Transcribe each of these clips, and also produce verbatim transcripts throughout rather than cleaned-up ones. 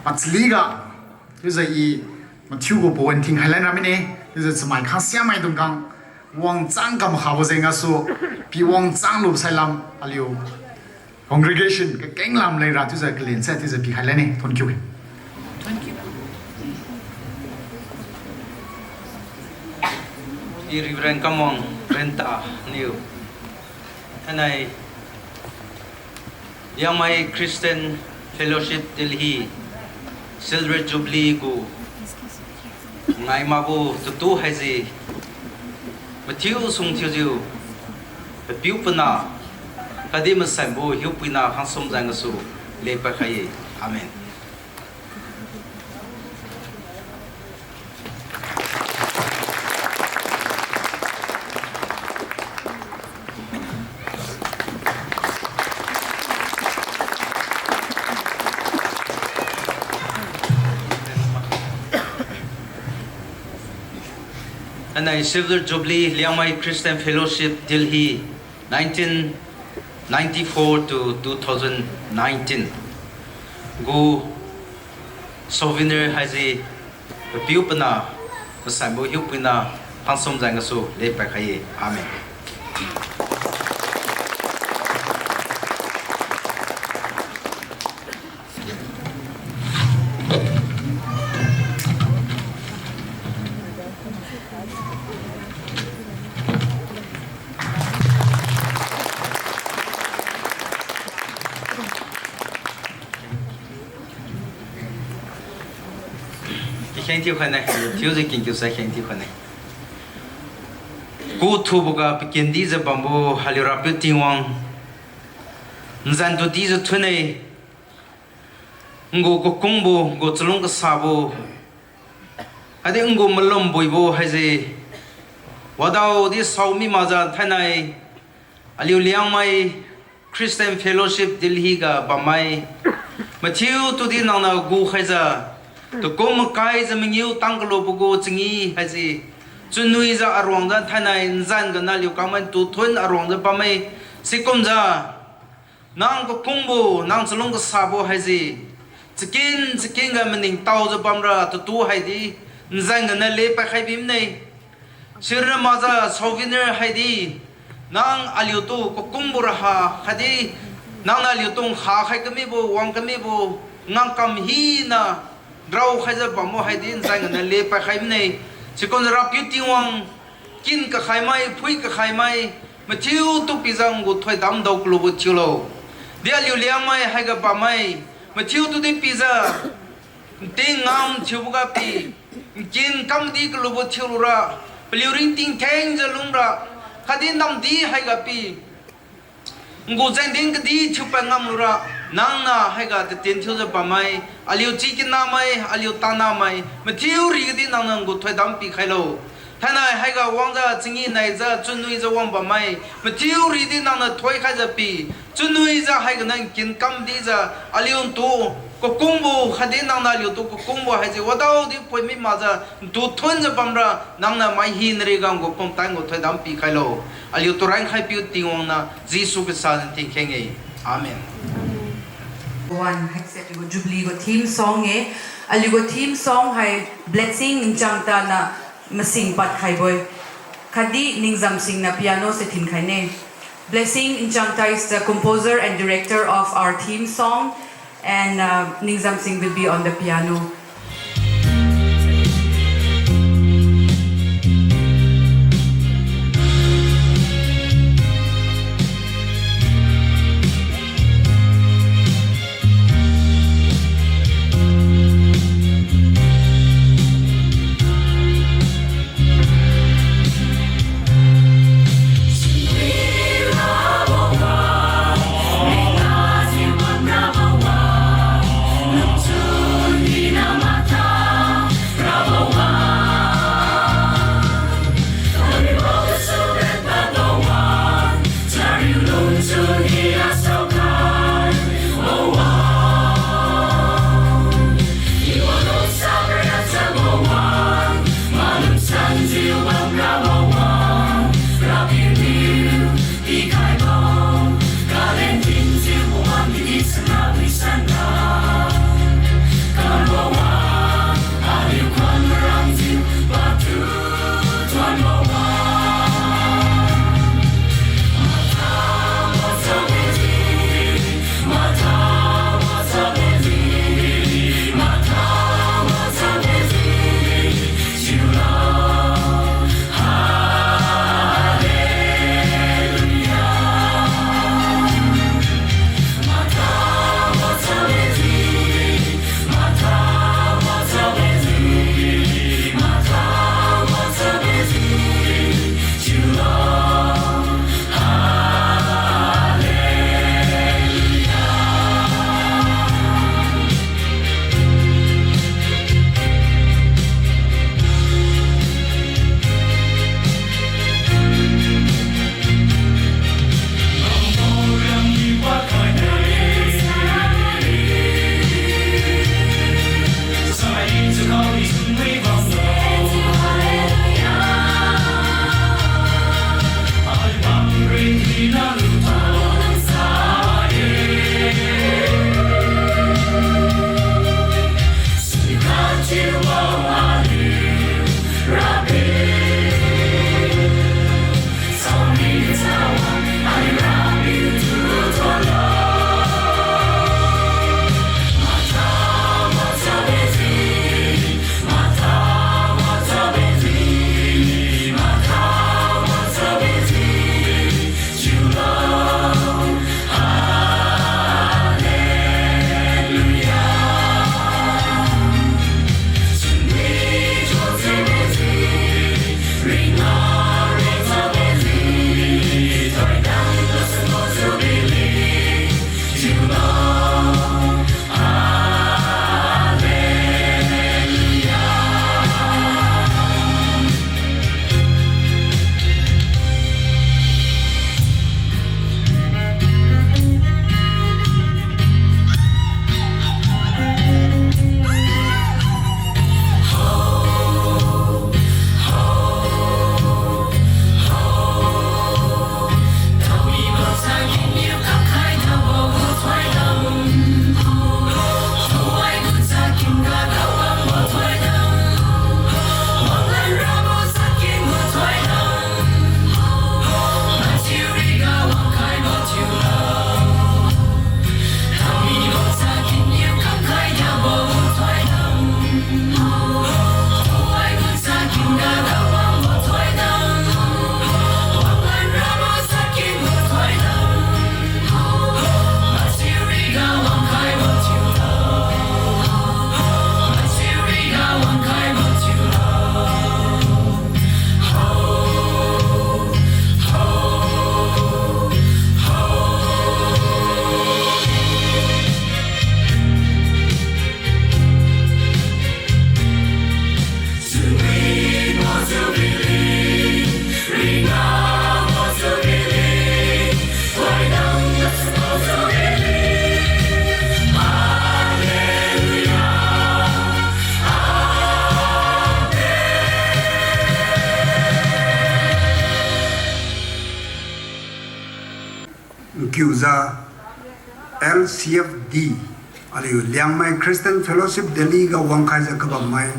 Achaliga, chiujiu i mathiu gu pawan thing khailan ramine, chiujiu chamai khang siamaidung khang, wangchang kam khabo jeng gasu, pi wangchang lu sailam aliu congregation kakeng lam leira chiujiu kalen sai chiujiu pikhai lane, thonkiu-e. I Reverend Kamwang Renta niu thainai Liangmai Christian Fellowship Delhi Silver Jubilee gu ngai makbo tutu haise mathiu sung thiujiu, Papiu Pana khatdi Masanbo Hiupuina hangsum jeng gasu lepad khai-e. Amen. Anai Silver Jubilee Liangmai Christian Fellowship Delhi, nineteen ninety-four to two thousand nineteen gu souvenir haise Papiu Pana, Masanbo Hiupuina hangsum jeng gasu lepad khai-e. Amen. Kheng thiu khaine, thiujiu kingkiu sai kheng thiu khaine. Ku thuboga pakendijiu bambo aliu Rapiu Tingwang, nzan tu dijiu thune, ngu kakungbo, ngu chalung kasabo, khatdi ngu malumbuibo haise, wadaodi saomi makjiu thainai aliu Liangmai Christian Fellowship Delhi ga bammai mathiu tudi nangniu gukhaijiu, tukum makaijiu mangiu tang kalubo gu changi haise, chunwijiu aruangjiu thainai nzan ga naliu kangmai tuthun aruangjiu bamme, sikumjiu nang kakungbo, nang chalung kasabo haise, chaken chaken ga maningtaojiu bamra tutu haidi nzan gana lepad khai bimne. Sirna makjiu souvenir haidi, nang aliutu kakungbo raha khatdi nangniu aliutu nkha khai kamibo, wang kamibo, ngangkam hina raokhaijiu bambo haidi nzan gana lepad khai mine. Sikumjiu Rapiu Tingwang, kin kakhaimai, phui kakhaimai, mathiutu pijiu ngu thoidam dao kalubo thiulo. Di aliu Liangmai haiga bammai mathiutudi pijiu nting ngam thiuboga pi, nkin kamdi kalubo thiulura, paliu ringting thengjiu lungra, khatdi namdi haiga pi ngu jengdin kadi thiupad ngamlura, nangniu haiga tatien thiujiu bammai, aliu chikinamai, aliu tanamai mathiu rigadi nangniu ngu thoidam pikhailo. Thainai haiga wangjiu changi naijiu chunwijiu wang bammai mathiu ridi nangniu thoikhaijiu pi, chunwijiu haiga nang kin kamdijiu aliutu kakungbo khatdi nangniu aliutu kakungbo haise wadaodi poimi makjiu ntu thunjiu bamra nangniu mai hina riga ngu pumtan ngu thoidam pikhailo. Aliutu rankhaipiu Tingwang niu Jesu Khrista niu tingkheng-e. Amen. One, haise aliu gu Jubilee gu theme song-e. Aliu gu theme song hai Blessing Nchangtana masing pad khaibo-e. Khatdi Ningzamsing niu piano se thinkhaine. Blessing Nchangta is the composer and director of our theme song, and, uh, Ningzamsing will be on the piano. thiujiu L C F D, aliu Liangmai Christian Fellowship Delhi ga wangkhaijiu kabammai,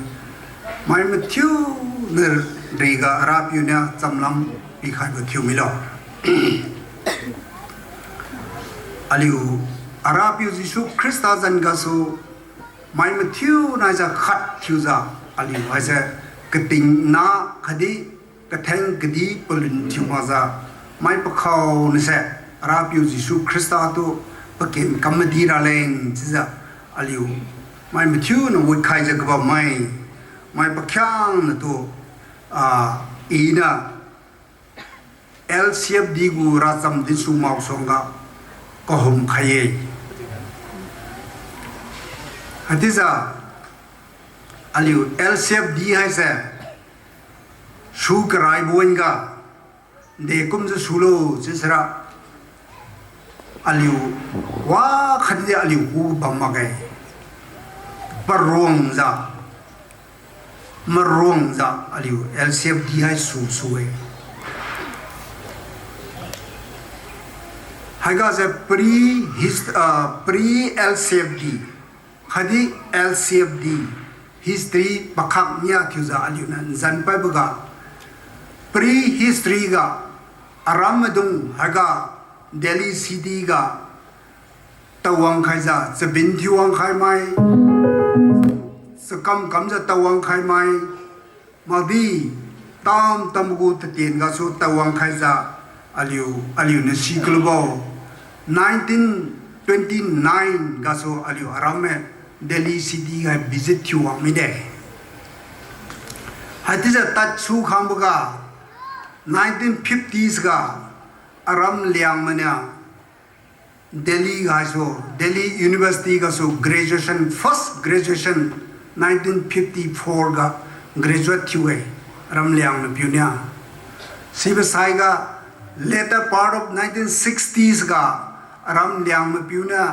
mai mathiu nariga Arapiu niu chamlam pikhaibo thiu milo. Aliu Arapiu Jesu Khrista zan gasu mai mathiu naijiu khat thiujiu, aliu haise katingna khatdi katheng kadi palun thiu makjiu, mai pakhao nase Arapiu Jesu Khrista tu paken kam madi raleng chiujiu aliu mai mathiu na witkhaijiu kabammai, mai pakhiangnatu, ah, iniu L C F D gu racham dinsu maksuangga kahum khai-e. Haichiujiu aliu L C F D haise su karaibo wan-ga, dekumjiu sulo chiusira, aliu wakhatdi aliu khuga bam makge. Paruangjiu, maruangjiu aliu L C F D hai su su-e. Haiga se pre his-, ah, pre L C F D khatdi L C F D history pakhak nia thiujiu aliuniu nzan paiboga, pre history ga aram maidung haiga Delhi city ga tawang khaijiu chabin thiuwang khai mai, chakam kamjiu tawang khai mai, makdi tam tamgu tatien gasu tawang khaijiu aliu, aliuniu si kalubo nineteen twenty nine gasu aliu aram-e Delhi city ga visit thiuwang mide. Haichiujiu tadsu khangboga nineteen fifties ga aram Liangmai niu Delhi gasu, Delhi University gasu graduation, first graduation nineteen fifty four ga graduate thiu-e, aram Liangmai piu niu. Sibo saiga later part of nineteen sixties ga aram Liangmai piu niu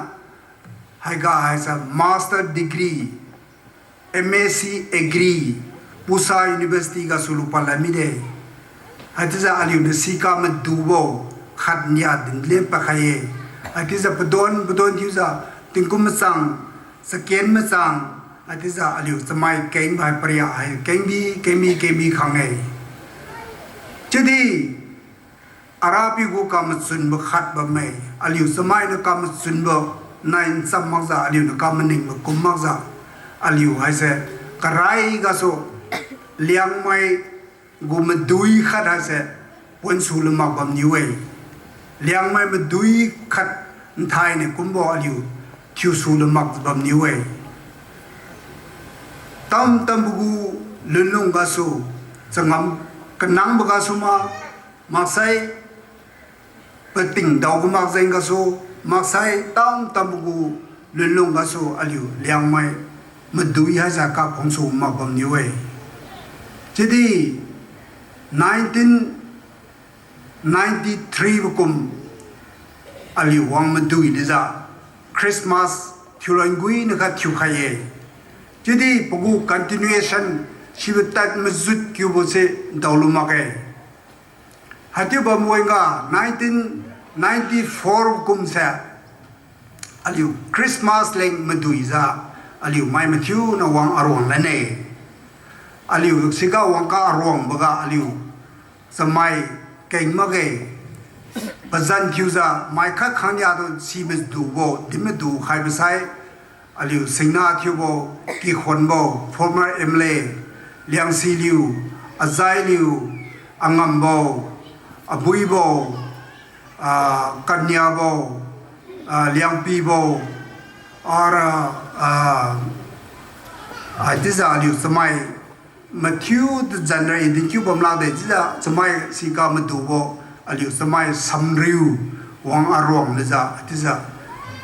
haiga haise master degree, M S C Agri, Pusa University gasu lupad lan mide. Haichiujiu aliuniu sika madubo khatnia dinlen pakhai-e. Haichiujiu padon padon thiujiu tingkum machang, chaken machang, haichiujiu aliu chamai kengbo hai paria hai kengbi kengbi kengbi khang-e. Chiudi Arapiu gu kamachunbo khat bamme, aliu chamainiu kamachunbo nai ncham makjiu, aliuniu kamaningbo kum makjiu, aliu haise karai gasu Liangmai gu madui khat haise ponsu lu mak bamniu-e. Liangmai madui khat nthainiu kumbo aliu thiusu lu mak bamniu-e. Tam tambo gu lunlung gasu, changam kanangbo gasu ma, maksai pating daogu makjeng gasu, maksai tam tambo gu lunlung gasu aliu Liangmai madui haise kaphungsu mak bamniu-e. Chiudi nineteen ninety three bo kum aliu wang madui lijiu Christmas thiulan guina khat thiukhai-e. Chiudi pagu continuation sibo tad majut kiubo se daolu makge. Haichiu bambo ga nineteen ninety four kumse aliu Christmas leng maduijiu aliu mai mathiuna wang aruang lane. Aliu siga wangga aruangboga aliu chamai keng makge. Pazan thiujiu mai khat khangniatu si madubo, din madu khaibo sai, aliu singna thiubo, kikhonbo, former M L A, Liangsiliu, Azailiu, Angambo, Abuibo, ah, Kaniabo, ah, Liangpibo, ara, ah, haichiujiu aliu chamai mathiu tazan ra i dinkiu bam lakde chiujiu chamai sika madubo, aliu chamai samriu wang aruang lijiu, haichiujiu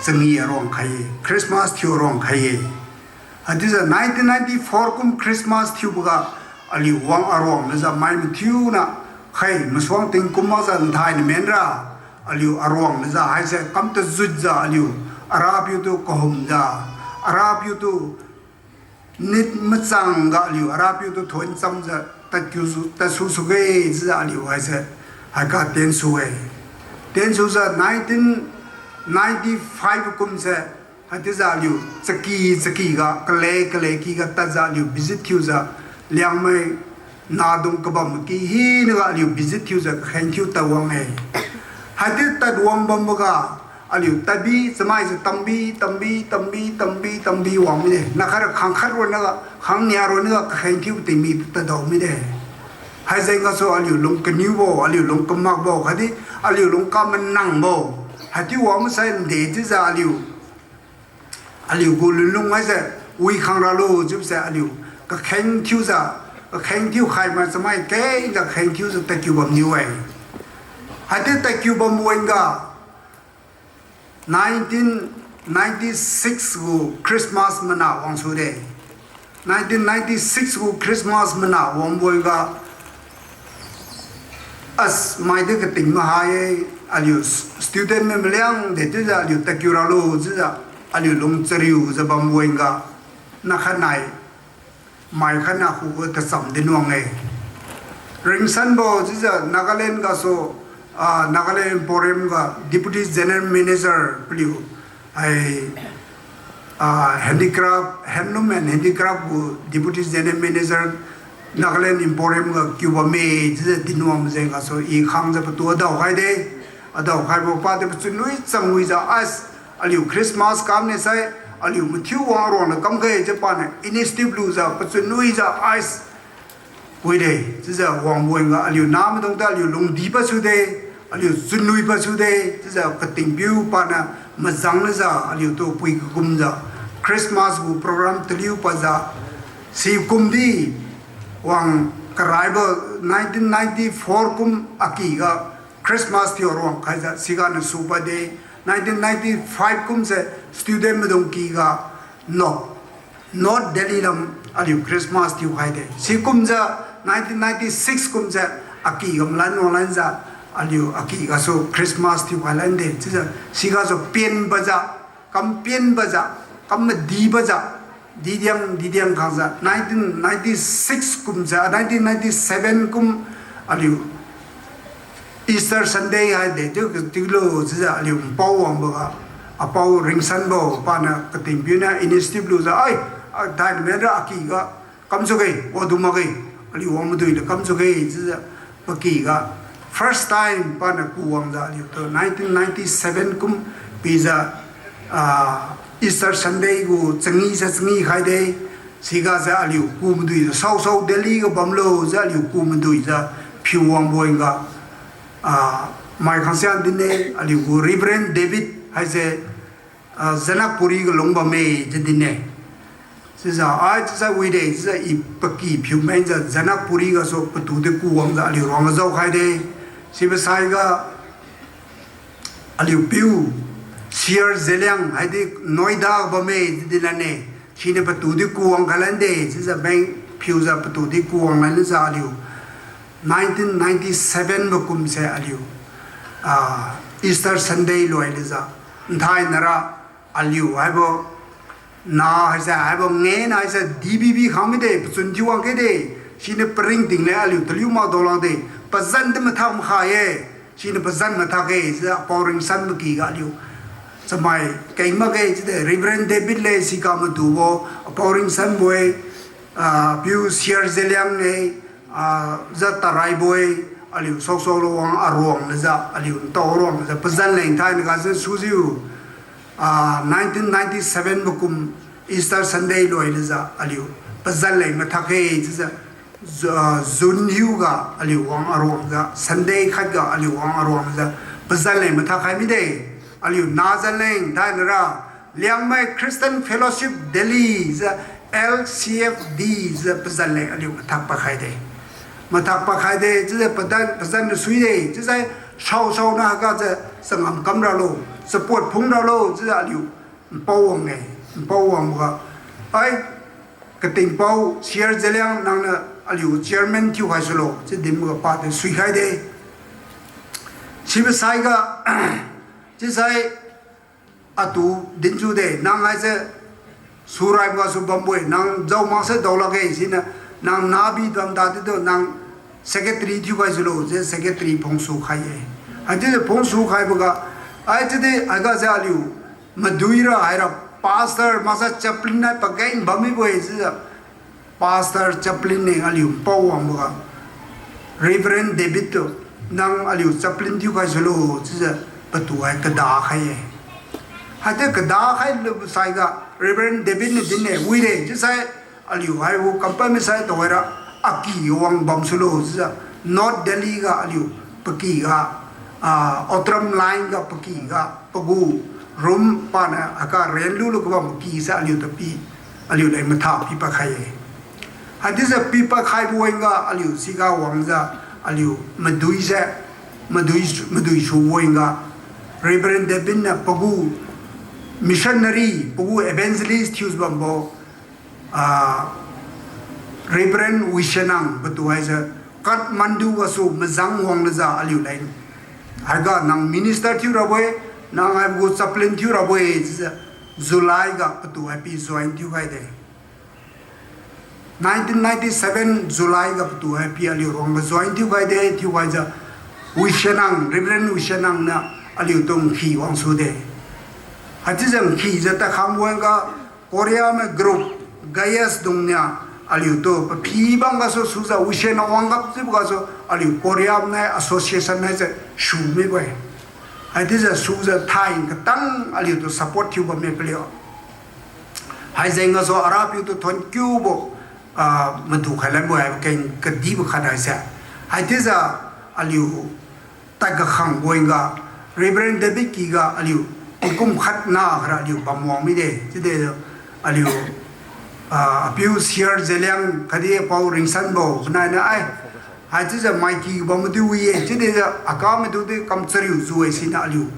changi aruang khai-e, Christmas thiu aruang khai-e. Haichiujiu nineteen ninety four kum Christmas thiuboga aliu wang aruang lijiu mai mathiuna khai masuang tingkum makjiu nthaini menra aliu aruang lijiu haise kam tajutjiu aliu Arapiu tu kahumjiu, Arapiu tu nit machangga aliu Arapiu tu thon chamjiu tadkiusu, tadsusuge chiujiu aliu haise haiga tensu-e. Tensujiu nineteen ninety five kumse, haichiujiu aliu chaki chaki ga, kale kale ki ga tadjiu aliu visit thiujiu, Liangmai nadung kabam ki hinaga aliu visit thiujiu kakheng thiu tadwang-e. Haichiu tadwang bamboga, aliu tadbi chamaijiu tambi, tambi, tambi, tambi, tambi wang mide. Nakhatra khangkhat ronna ga, khangnia ronna ga kakheng thiu tingmi tadao mide. Haijeng gasu aliu lung kaniubo, aliu lung kamakbo, khatdi aliu lung kamanangbo. Haichiu wang masai nde chiujiu aliu aliu gu lunlung haise, wi khang ralo chiubose aliu kakheng thiujiu, kakheng thiu khai ma chamai kengjiu kakheng thiujiu tadkiu bamniu-e. Haichiu tadkiu bambo wan-ga, nineteen ninety six gu Christmas mana wangsude. Nineteen ninety six gu Christmas mana wangbo wan-ga, as maidi kating maha-e, aliu student mai maliang de chiujiu aliu tadkiu ralo chiujiu, aliu lung chariujiu bambo wan-ga, nakhatnai mai khatna khuga tacham dinwang-e. Ringsanbo chiujiu Nagaland gasu, ah, Nagaland Emporium ga Deputy General Manager paliu, ai, ah, handicraft, Handloom and Handicraft gu Deputy General Manager Nagaland Emporium ga kiu bamme chiujiu dinwang jeng gasu i khangjiu patu adao khaide. Adao khaibo padi pachun lui changwijiu as, aliu Christmas kamne sai, aliu mathiu wang aruangna kamkhe chiu paniu initiative lujiu pachun luijiu as wide, chiujiu wangbo wan-ga aliu namaidung ta aliu lungdi pasude, aliu chunwi pasude, chiujiu katingpiu paniu majang lajiu aliutu pui kakumjiu Christmas gu program taliu pajiu, sikumdi wang karaibo nineteen ninety four kum aki ga Christmas thiu aruang khaijiu siganiu su pade, nineteen ninety five kumse student maidung kiga North, North Delhi lam aliu Christmas thiu khaide. Sikumjiu nineteen ninety six kumjiu aki ga malan wanglanjiu aliu aki gasu Christmas thiu khai lande. Chiujiu sigasu pienbajiu, kam pienbajiu, kam madibajiu, didiang didiang khangjiu nineteen ninety six kumjiu, nineteen ninety seven kum aliu Easter Sunday haide chiu katiulo chiujiu aliu npao wangboga, apao Ringsanbo paniu katingpiuniu initiative lujiu, ai, a, thainai mira aki ga kamsuge, wadu makge, aliu wang madui la kamsuge chiujiu paky ga first time paniu ku wangjiu aliutu nineteen ninety seven kum pijiu, ah, Easter Sunday gu changi sa changi khaide, sigajiu aliu ku maduijiu saosao Delhi ga bamlo jiu aliu ku maduijiu phiu wangbo wan-ga, ah, mai khangsia dinne, aliu gu Reverend David haise, ah, Janakpuri ga lung bamme jiu dinne. Chiujiu, ai, chiusai wide, chiujiu i paky phiu mengjiu Janakpuri gasu patu di ku wangjiu aliu ruang ga jao khaide. Sibo saiga aliu piu, Sir Zeliang, haidi Noida bamme di lanne, siniu patu di ku wang khailande, chiujiu meng phiujiu patu di ku wang lanjiu aliu nineteen ninety seven bo kumse aliu, ah, Easter Sunday loi lajiu, nthainara aliu haibo, na haise, haibo nge na haise, D B B khang mide, pachun thiu wang khe de, siniu paringting le aliu taliu mak dao lakde, pazan di mathak makha-e, siniu pazan mathak-e, chiujiu apao Ringsan paky ga aliu chamai keng makge, chiude Reverend David le siga madubo, apao Ringsanbo-e, ah, piu Sir Zeliang-e, ah, jiu Taraibo-e, aliu saosao lo wang aruang lajiu, aliu ntao aruang lajiu, pazan leng thainai gasu sujiu, ah, nineteen ninety seven bo kum Easter Sunday loi lajiu aliu pazan leng mathak-e chiujiu, Ju-, ah, June hiuga aliu wang aruangjiu, Sunday khatga aliu wang aruangjiu pazan leng mathak khai mide. Aliu na zan leng thainara Liangmai Christian Fellowship Delhi jiu, L C F D jiu pazan leng aliu mathak pakhaide. Mathak pakhaide, chiujiu padan, pazan suide, chiusai saosao na haiga jiu changam kam ralo, support phung ralo chiujiu aliu npao wang-e, npao wangboga, ai, katingpao Sir Zeliang nangniu aliu chairman thiukhai sulo chiu dinboga patu suikhaide. Sibo saiga, chiusai atu dinsude, nang haise suraibo gasu bambo-e, nang jao makse dao lakge, siniu nang nabi dam dadi tu nang secretary thiukhai sulo chiu secretary phungsu khai-e. Haichiujiu phungsu khaiboga, Ai chiudi haiga jiu aliu maduira haira pastor maksai chaplain nai pageng bammibo-e chiujiu, pastor chaplain leng aliu npao wangboga, Reverend David tu, nang aliu chaplain thiukhai sulo chiujiu patu hai kada khai-e. Haichiu kada khai lubsaiga Reverend David niu dinne, wire chiusai aliu haibo kampam misai tuhoira aki wang bam sulo chiujiu North Delhi ga aliu paky ga, ah, Outram Line ga paky ga pagu room paniu aka rent lulu kabam paky sai aliu tapi, aliu leng matha pipad khai-e. Haichiujiu pipad khaibo wangga aliu siga wangjiu aliu madui se, madui, madui subo wangga Reverend David niu pagu missionary, pagu evangelist thiujiu bambo, ah, Reverend Wishenang patu haise Kathmandu gasu majang wanglujiu aliu leng, haiga nang minister thiurabo-e, nang haibo gu chaplain thiurabo-e chiujiu July ga patu hai pi join thiukhaide. Nineteen ninety seven July ga patu hai pi aliu ruangga join thiukhaide, thiukhaijiu Wishenang, Reverend Wishenang niu aliutu nkhi wangsude. Haichiujiu nkhijiu tadkhang wangga Korea mai group Gaius dung niu aliutu paphi bam gasu sujiu Wishenang wanggap chiubo gasu aliu Korea nai association haise su mibo-e. Haichiujiu sujiu thai katang aliutu support thiu bamme paliu. Haijeng gasu Arapiu tu thuonkiubo, ah, madu khai lanbo-e keng kadibo khat haise. Haichiujiu aliu tad kakhang wangga Reverend David kyga aliu tingkum khat na khara aliu bam wang mide. Chiude aliu, ah, apiu Siar Zeliang khatdi apao Ringsanbo nai na ai, haichiujiu maiky bam madi wi-e chiude, aka madu di kam chariu ju-e siniu aliu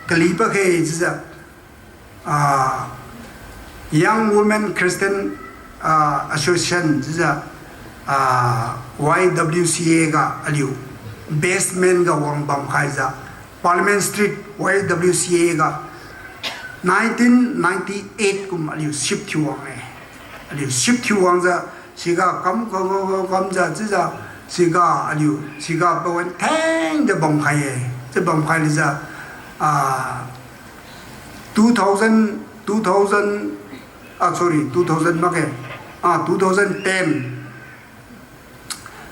kali pakge chiujiu, ah, Young Women Christian, ah, Association chiujiu, ah, Y W C A ga aliu basement ga wang bam khaijiu Parliament Street Y W C A ga nineteen ninety eight kum aliu shift thiu wang-e. Aliu shift thiu wangjiu siga kam kam kam kamjiu chiujiu siga aliu siga pawan thengjiu bam khai-e. Chiu bam khai lijiu, ah, two thousand, two thousand, ah, sorry, two thousand makge, ah, two thousand ten,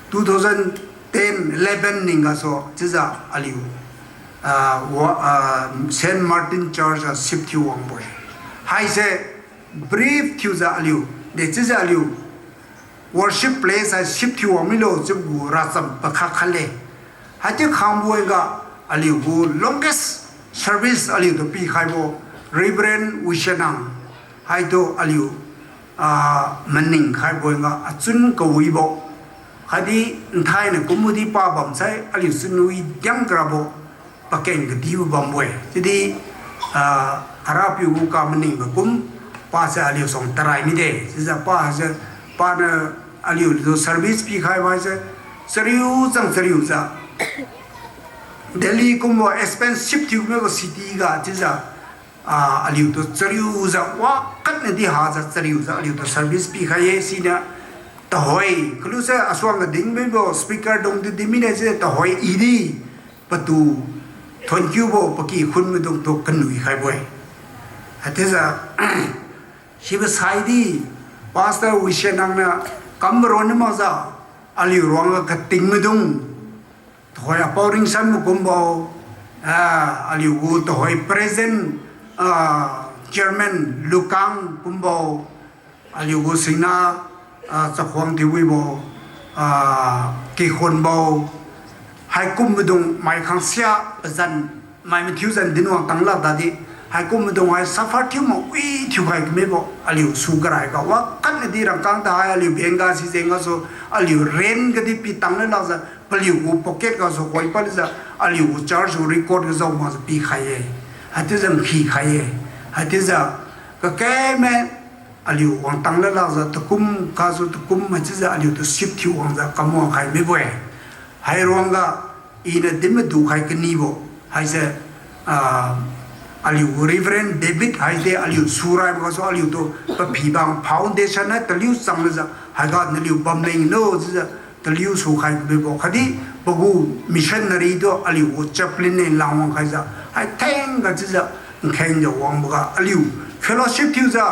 two thousand ten eleven ning gasu chiujiu aliu, ah, wa, ah, Saint Martin Church ga shift thiu wangbo-e. Haise brief thiujiu aliu de chiujiu aliu worship place hai shift thiu wang milo chiubo gu racham pakhat khatle. Haichiu khangbo wangga aliu gu longest service aliutu pikhaibo Reverend Wishenang haitu aliu, ah, maning khaibo wangga achun kawibo khatdi nthainiu kumbo di pa bamsai aliu chunwi diang karabo pakeng kadibo bambo-e. Chiudi, ah, Arapiu gu ka maningbo kum, pase aliu suang tarai mide. Chiujiu pa haise, paniu aliutu service pikhaibo haise, chariu chang chariujiu Delhi kumbo expensive thiubo city ga chiujiu, ah, aliutu chariujiu wakhatnadi hajiu chariujiu aliutu service pikhai-e siniu. Tuhoi kaluse asuang ga dinmibo speaker dung di dinmine se tuhoi idi patu thuonkiubo paky khun maidungtu kanui khaibo-e. Haichiujiu sibo saidi Pastor Wishenang niu kam ron makjiu aliu ruangga kating maidung tuhoi apao Ringsan makumbo, ah, aliu gu tuhoi present, ah, chairman Lukang kumbo, aliu gu singna, ah, Chakhuang Thiuwibo, ah, Kikhunbo, haikum maidung mai khangsia pazan mai mathiu zan dinwang tang lak dadi, haikum maidung hai suffer thiu mak wi thiukhai kamibo aliu su karai ga wakhatnadi rangkang tahai aliu beng ga sijeng gasu aliu rent gadi pitang lakjiu paliu gu pocket gasu khoipad lijiu aliu gu church gu record ga jao makjiu pikhai-e. Haichiujiu nkhi khai-e. Haichiujiu kakeme aliu wangtang lak lakjiu takum gasu takum haichiujiu aliutu shift thiu wangjiu kamwang khai mibo-e. Hairuangga iniu din madu khai kanibo haise, ah, aliu Reverend David haide aliu suraibo gasu aliutu paphi bang foundation hai taliu chang lajiu haiga naliu bam leng no chiujiu taliu sukhai kamibo khatdi pagu missionary tu aliu gu chaplain leng langwang khaijiu Hai thengga chiujiu, nkhengjiu wangboga aliu fellowship thiujiu,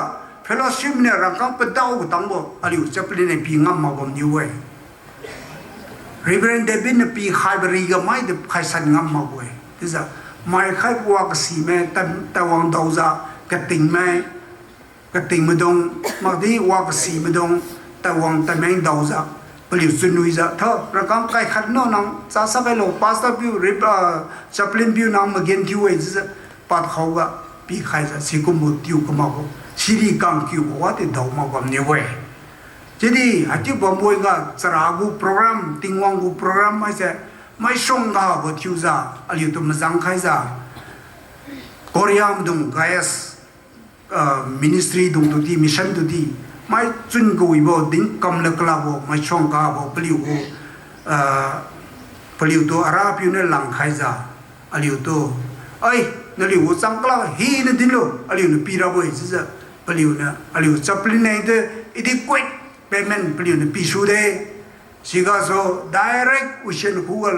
fellowship niu rangkang padao katangbo aliu chaplain niu pi ngam mak bamniu-e. Reverend David niu pikhaibo riga maidi khaisan ngam makbo-e. Chiujiu, maikhaibo wa kasime, ta, tawang daojiu, katingme, kating maidung, makdi wa kasi maidung, tawang tameng daojiu, paliu chunwijiu, tho, rangkang kai khat no nang, chasa khailo, pastor piu, rib-, ah, chaplain piu nang magenthiu-e chiujiu, pad khaoga, pikhaijiu, sikumbo tiu kamakbo, siri kangkiubo wadi dao mak bamniu-e. Chiudi, haichiu bambo-e ga, chara gu program, Tingwang gu program haise, maisuang gabo thiujiu, aliutu mazang khaijiu, Korea maidung, Gaius, ah, ministry dung tudi, mission tudi, maichun kawibo, din kamla kalabo, maisuang gabo, paliu gu, ah, paliutu Arapiu niu langkhaijiu, aliutu, ai, naliu gu changkala hina dinlo, aliuniu pirabo-e chiujiu, paliuniu, aliu chaplain niu di, adequate payment paliuniu pisude, sigasu direct Ocean khuga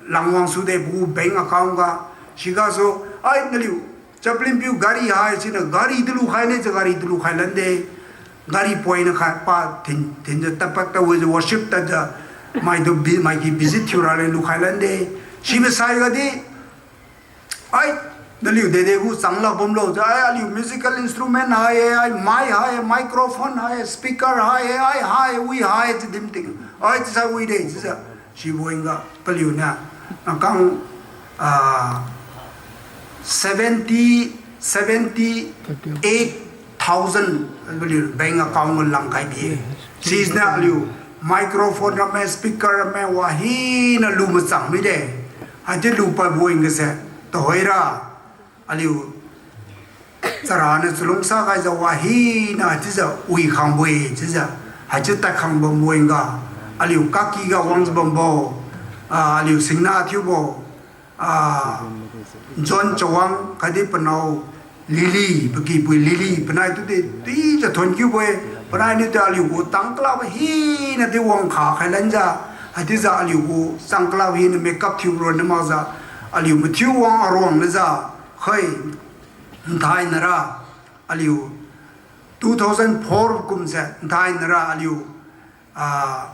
langwang sude pagu bank account ga, sigasu, ai naliu, chaplain piu gari hai siniu gari tu lukhai ne, chiu gari tu lukhai lande, gari poina khai pa thin, thinjiu tadpad tawijiu worship tadjiu, maitu bi, maiki visit thiu raleng lukhai lande, sibo saiga di, ai, naliu dede gu changla bamlo, chiu, ai, aliu musical instrument hai-e, ai, mic hai-e, microphone hai-e, speaker hai-e, ai, hai, wi hai-e, chiu dimting, ai, chiusai wide, chiujiu, sibo-e ga, paliuniu, nakang, ah, seventy, seventy-eight thousand paliu bank account ga langkhai bi-e. Siniu aliu microphone ramme, speaker ramme, wa hina lu machang mide. Haichiu lupad bo-e gase, tuhoira, aliu charaniu chalungsa khaijiu wa hina chiujiu wikhangbo-e chiujiu, haichiu tadkhang bambo-e ga, aliu kakiga wangjiu bambo, ah, aliu singna thiubo, ah, John Chawang khatdi panao Lily, pakipui Lily, panai tudi, tijiu thonkiubo-e, panai niudi aliu gu changkalabo hina di wangkha khai lanjiu, haichiujiu aliu gu changkalabo hina makeup thiu ronna makjiu, aliu mathiu wang aruang lajiu, khoi, nthainara, aliu two thousand four kumse nthainara aliu, ah,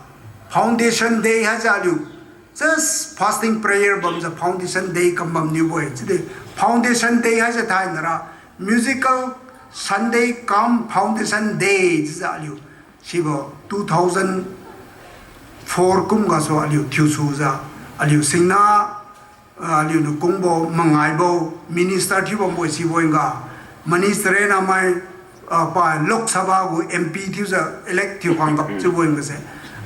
Foundation Day haise aliu just fasting prayer bamjiu Foundation Day kam bamniubo-e. Chiudi Foundation Day haise thainara musical Sunday cum Foundation Day chiujiu aliu sibo two thousand four kum gasu aliu thiusujiu, aliu singna, ah, aliuniu kungbo mangaibo minister thiubambo-e sibo-e ga, Manish Teren amai, ah, pa Lok Sabha gu M P thiujiu elect thiu khang gap chiubo-e gase,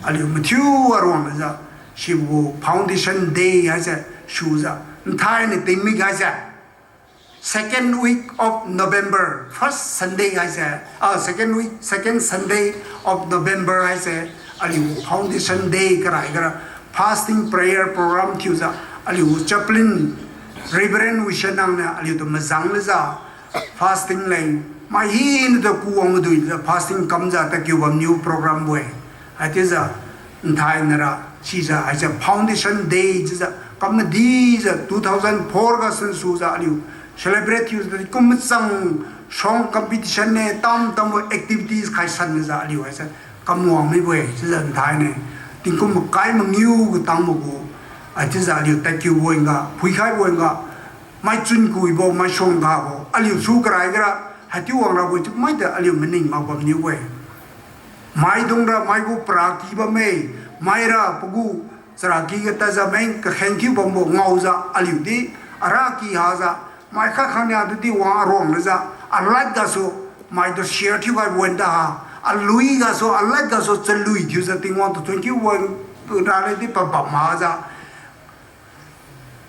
aliu mathiu aruang lajiu, sibo gu Foundation Day haise sujiu, nthaini tingmik haise second week of November, first Sunday haise, ah, second week, second Sunday of November haise, aliu Foundation Day karai gara fasting prayer program thiujiu, aliu chaplain Reverend Wishanang niu aliutu mazang lajiu, fasting leng, mai hina tu kuwang maduijiu fasting kamjiu tadkiu bamniu program bo-e. Haichiujiu, nthainara, sijiu, haise Foundation Day chiujiu, kam madijiu two thousand four ga sunsujiu aliu celebrate thiujiu, kum machang song competition ne, tam tambo activities khaisan jiu aliu haise kam wang mibo-e, chiujiu nthaini, tingkum makai mangiu katangbo gu, haichiujiu aliu tadkiubo-e ga, phuikhaibo-e ga, maichun kuibo, maisuang gabo, aliu su karai gara, haichiu wangrabo-e chiu maidi aliu maning mak bamniu-e. Maidungra maigu paraky bamme, maira pagu charaky ga tadjiu meng kakheng thiu bambo ngaojiu aliudi, araky hajiu, mai khat khangnia tudi wang aruang lajiu, alad gasu, maitu share thiukhaibo wanda ha, alui gasu, alad gasu, chalui thiujiu Tingwang tu thuonkiu wan, raledi pabam hajiu,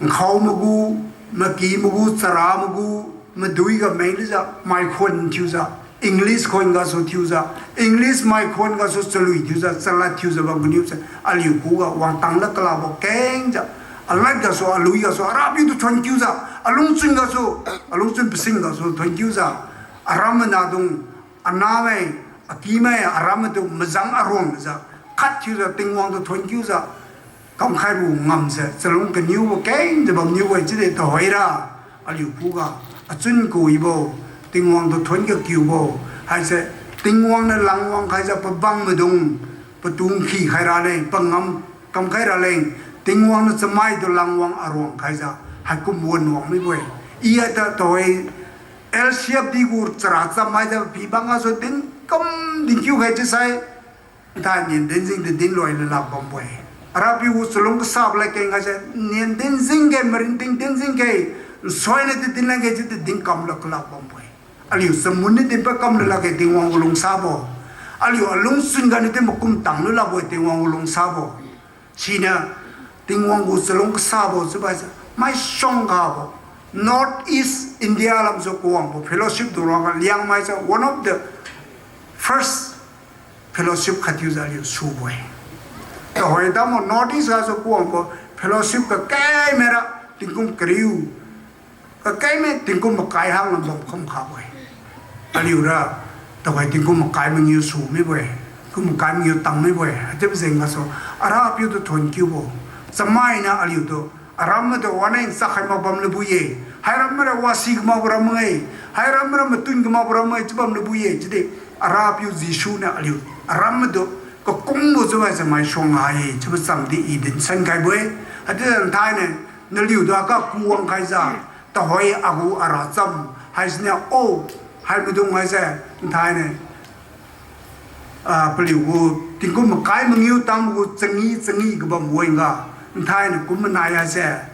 nkhao magu, maky magu, chara magu, madui ga meng lijiu, mai khuan thiujiu, English khuan gasu thiujiu, English mai khuan gasu chalui thiujiu, chalad thiujiu bam kaniu se, aliu khuga wangtang lad kalabo kengjiu, alad gasu, alui gasu, Arapiu tu thuonkiujiu, alungchun gasu, alungchun pasing gasu thuonkiujiu, aram manadung, anamai, akimai, aram matu mazang aruang jiu, khat thiujiu, Tingwang tu thuonkiujiu, kamkhaibo ngamse, chalung kaniubo kengjiu bamniu-e chiudi tuhoira, Aliu khuga achun kawibo, Tingwang tu thon kakiubo, haise Tingwang niu langwang khaijiu pabang maidung, patu nkhi khai raleng, pangam kamkhai raleng, Tingwang niu chamai tu langwang aruang khaijiu, haikum wan wang mibo-e. I ata tuhoi, L C F D gu chara cham maijiu pibang gasu dinkum dinkiu khai chiusai, nthai nian dinjing di dinloi lulak bambo-e. Arapiu gu chalung kasabo ladkeng haise, nian dinjing ge, maringting dinjing ge, nsoiniu di dinlak ge chiudi dinkam lak kalak bambo-e. Aliu chamun niu dinpad kam lulakge Tingwang gu lungsabo. Aliu alungchun ganiu di makum tang lulakbo-e Tingwang gu lungsabo. Siniu Tingwang gu chalung kasabo chiubo haise, maisuang gabo. North East India lamsu kawangbo fellowship duruangga Liangmai se one of the first fellowship khat thiujiu aliu subo-e. Tuhoi damo North East gasu kawangbo fellowship kakai maira tingkum kariu, kakai mai tingkum makai hang lam bam kham khabo-e. Aliura tuhoi tingkum makai mangiu su mibo-e, tingkum makai mangiu tang mibo-e. Haichiubo jeng gasu Arapiu tu thon kiubo, chamainiu aliutu aram maitu waneng chakhai mak bam lubo-e. Hairam maira wasi kamakbo ram-e, hairam maira matun kamakbo ram-e chiu bam lubo-e. Chiudi Arapiu Jesu niu aliu aram maitu kakungbo chiubo haise maisuang hai-e chiubo chamdi i dinsan khaibo-e. Haichiujiu nthainiu naliutu aga kuwang khaijiu, tuhoi agu ara cham haisiniu, o, hai maidung haise nthainiu, ah, paliugu tingkum makai mangiu tangbo gu changi changi kabam wan-ga, nthainiu kum manai haise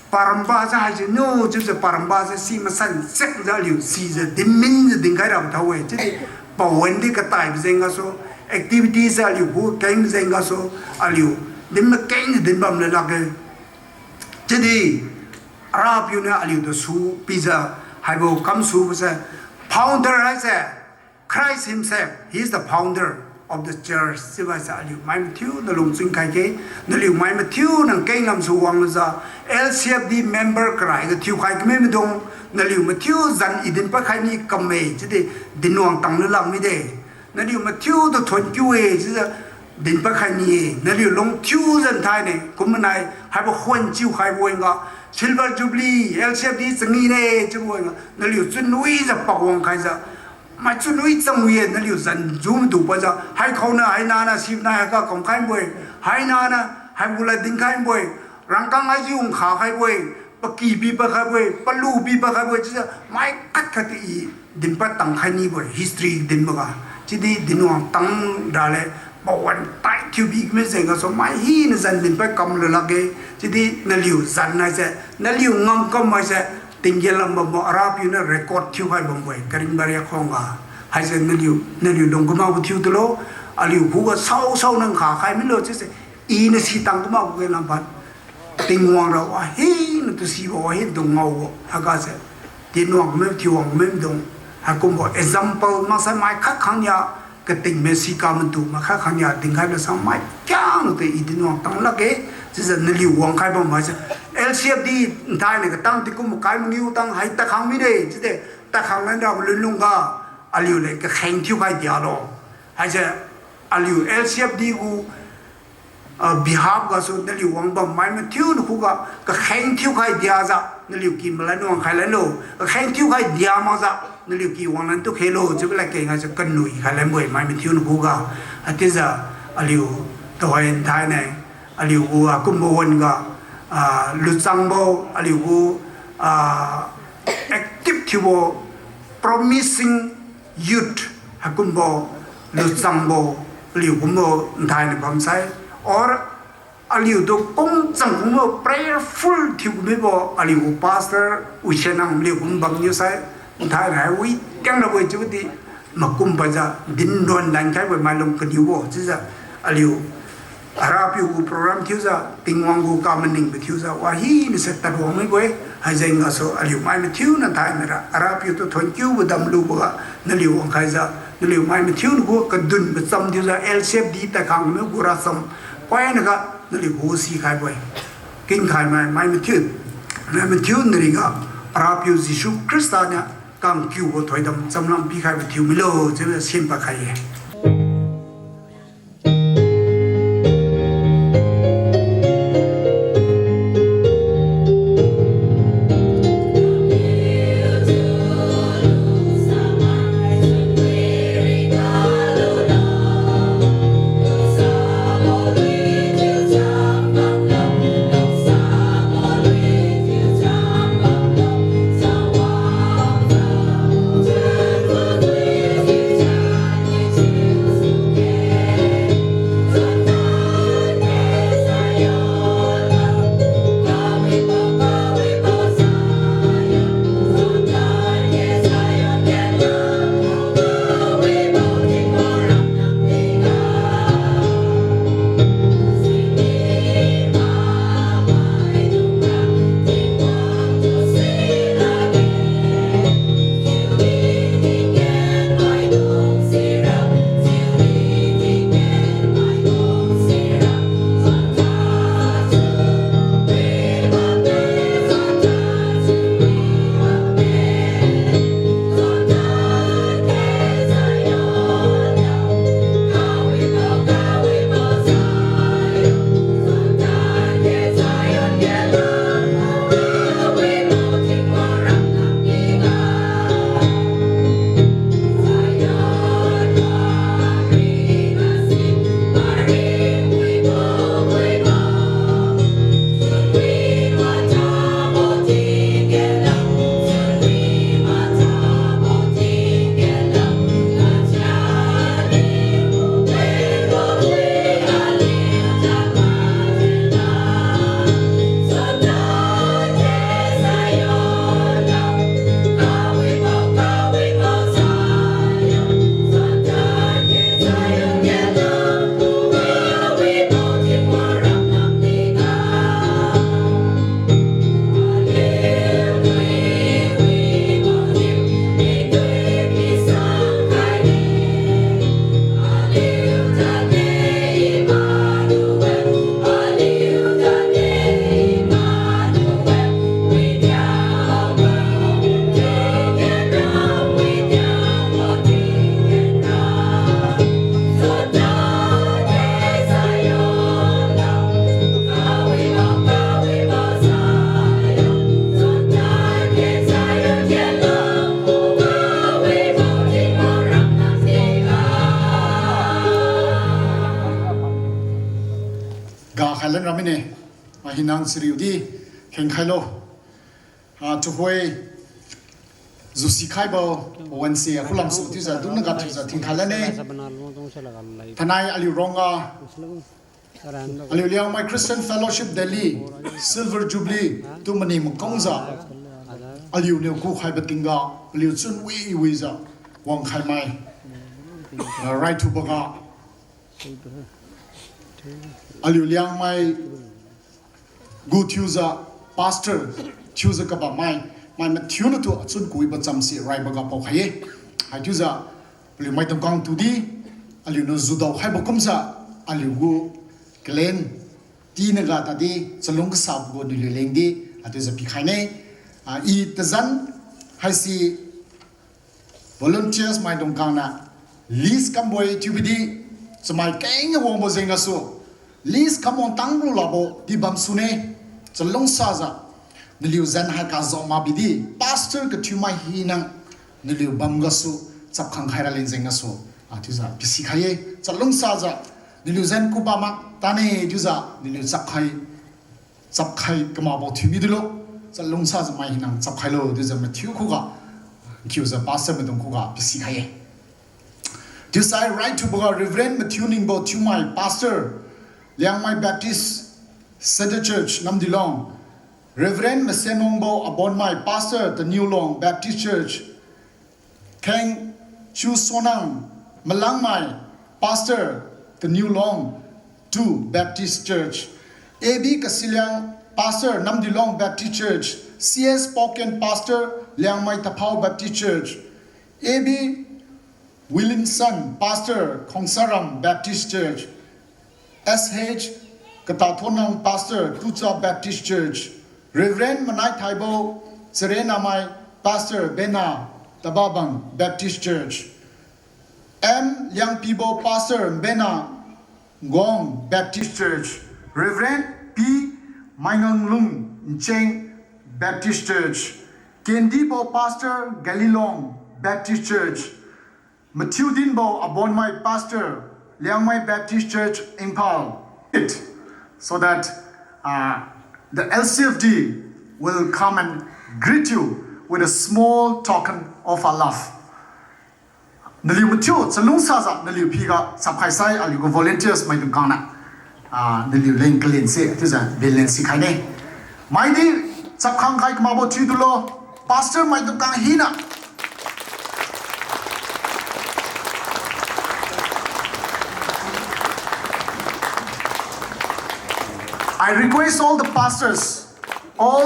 paramba jiu haise niu chiujiu paramba jiu si masan chakjiu aliu sijiu dinminjiu dinkhai rabo thao-e. Chiudi pawan di kataibo jeng gasu, activity se aliu gu kengbo jeng gasu, aliu din makengjiu dinbam lulakge. Chiudi Arapiu niu aliutu su pijiu, haibo kamsubo se, founder haise Christ himself, he is the founder of the church chiubo haise aliu mai mathiu niu lungchun khaige. Naliu mai mathiu niu keng lamsu wanglujiu, L C F D member karaiga thiukhai kami maidung, naliu mathiu zan i dinpad khai ni kamme chiudi dinwang tang lulak mide. Naliu mathiutu thon kiu-e chiujiu dinpad khai ni-e. Naliu lung thiujiu nthainiu kum manai haibo khon chiu khaibo wan-ga, Silver Jubilee, L C F D changi ne chiubo wan-ga naliu chunwijiu pakwang khaijiu, mai chunwi changwi-e. Naliu zan jum dupadjiu, haikhaoniu hainaniu sibonai haiga kamkhaibo-e, hainaniu haibo lad dinkhaibo-e, rangkang haijiu nkha khaibo-e, paky pipad khaibo-e, palu pipad khaibo-e chiujiu mai khat khat i dinpad tang khai nibo-e, history dinboga. Chiudi dinwang tang rale, pawan tai thiu bi kami jeng gasu mai hina zan dinpad kam lulakge. Chiudi naliu zan haise, naliu ngamkam haise, tinggen lam bambo Arapiu niu record thiukhai bambo-e, karingbo riak khuangga. Haise naliu, naliu lung kamakbo thiu tulo, aliu khuga saosao niu nkha khai milo chiuse, iniu si tang kamakbo ge lampan. Tingwang ra wahina tu sibo, wahina tu ngaobo, haiga se. Tinwang mi, thiuwang mi dung. Haikumbo example maksai mai khat khangnia, kating mi sika matu mai khat khangnia dinkhai lasang mai kiang tu i dinwang tang lakge. Chiujiu naliu wangkhai bam haise, L C F D nthainiu katang tingkum makai mangiu tang hai takhang mide chiude, takhang lan rabo lunlungga, aliu leng kakheng thiukhai dialo. Haise, aliu L C F D gu ah, behalf gasu naliu wangbam mai mathiu nakhuga kakheng thiukhai diajiu naliu ky malan wangkhai lanlo, kakheng thiukhai dia makjiu naliu ky wanglan tu khelo chiubo ladkeng haise kanui khai lanbo-e mai mathiu nakhuga. Haichiujiu aliu tuhoi nthainai aliu gu, ah, kumbo wan-ga, ah, luchangbo, aliu gu, ah, active thiubo, promising youth, haikumbo luchangbo, aliu kumbo nthainai bamsai, or aliutu kungchang kumbo prayerful thiu kumibo aliu gu pastor Usenang liu kum bamniu sai, nthainai wi tiang rabo-e chiubodi, makum bamjiu dinron lankhaibo-e mailung kaniubo chiujiu aliu Arapiu gu program thiujiu, Tingwang gu kamaningbo thiujiu, wahina se tadwang mibo-e, haijeng gasu aliu mai mathiu na thainai ra Arapiu tu thonkiubo damluboga, naliu wangkhaijiu, naliu mai mathiu nagu kadunbo cham thiujiu, L C F D tadkhang mi gu racham poinaga naliu gu sikhaibo-e. Kingkhai mai, mai mathiu, mai mathiu nariga, Arapiu Jesu Khrista niu kangkiubo thoidam chamlam pikhaibo thiu milo, chiujiu simpakhai-e. Ramine, mahinang chariudi khengkhailo. Ah, tuhoi jusi khaibo, wanse akhulam su chiujiu dungna ga thiujiu thingkhai lane. Thainai aliu rongga, aliu Liangmai Christian Fellowship Delhi Silver Jubilee tu mani makungjiu, aliuniu kukhaibo tingga, paliu chun wi-wijiu wangkhaimai, ah, raithuboga, aliu Liangmai gu thiujiu, pastor thiujiu kabammai, mai mathiunatu achun kawibo chamse raiboga paokhai-e. Haichiujiu, paliu maidungkang tudi, aliuniu judao khaibo kumjiu, aliugu kalen tinaga tadi chalung kasabo gu naliu lengdi, haichiujiu pikhaine. Ah, i tazan haise volunteers maidungkangna list kambo-e chiubidi, chamai keng wangbo jeng gasu, list kamwang tanglu labo di bamsune, chalungsajiu, naliu zan hai kazao makbidi, pastor kathiumai hina, naliu bam gasu, chapkhang khaira leng jeng gasu, ah, chiujiu pisikhai-e, chalungsajiu, naliu zan kuba mak tane chiujiu, naliu chapkhai chapkhai kamakbo thiu midulo, chalungsajiu mai hina chapkhailo chiujiu mathiu khuga, kiujiu pastor maidung khuga pisikhai-e. Chiusai raithuboga Reverend Mathiu Ningbo Thiumai, Pastor, Liangmai Baptist Center Church, Namdilong. Reverend Masenwangbo Abonmai, Pastor, Taniulong Baptist Church. Kheng Chusonang Malangmai, Pastor, Taniulong two Baptist Church. A B Kasiliang, Pastor, Namdilong Baptist Church. C S Poken, Pastor, Liangmai Taphao Baptist Church. A B Williamson, Pastor, Khongsaram Baptist Church. S H Katathonang, Pastor, Tucha Baptist Church. Reverend Manai Thaibo Charenamai, Pastor, Bena, Tababang Baptist Church. M Liangpibo, Pastor, Bena, Ngong Baptist Church. Reverend P Mainganglung, Ncheng Baptist Church. Kendibo, Pastor, Galilong Baptist Church. Mathiu Dinbo Abonmai, Pastor, Liangmai Baptist Church, Imphal. It, so that, uh, the L C F D will come and greet you with a small token of our love. Naliu mathiu chalungsajiu naliu phiga chapkhai sai aliugu volunteers maidung kangna, ah, naliu leng kalense chiujiu bilen sikhaine. Maidi chapkhang khai kamakbo thiudulo, pastor maidung kang hina. I request all the pastors, all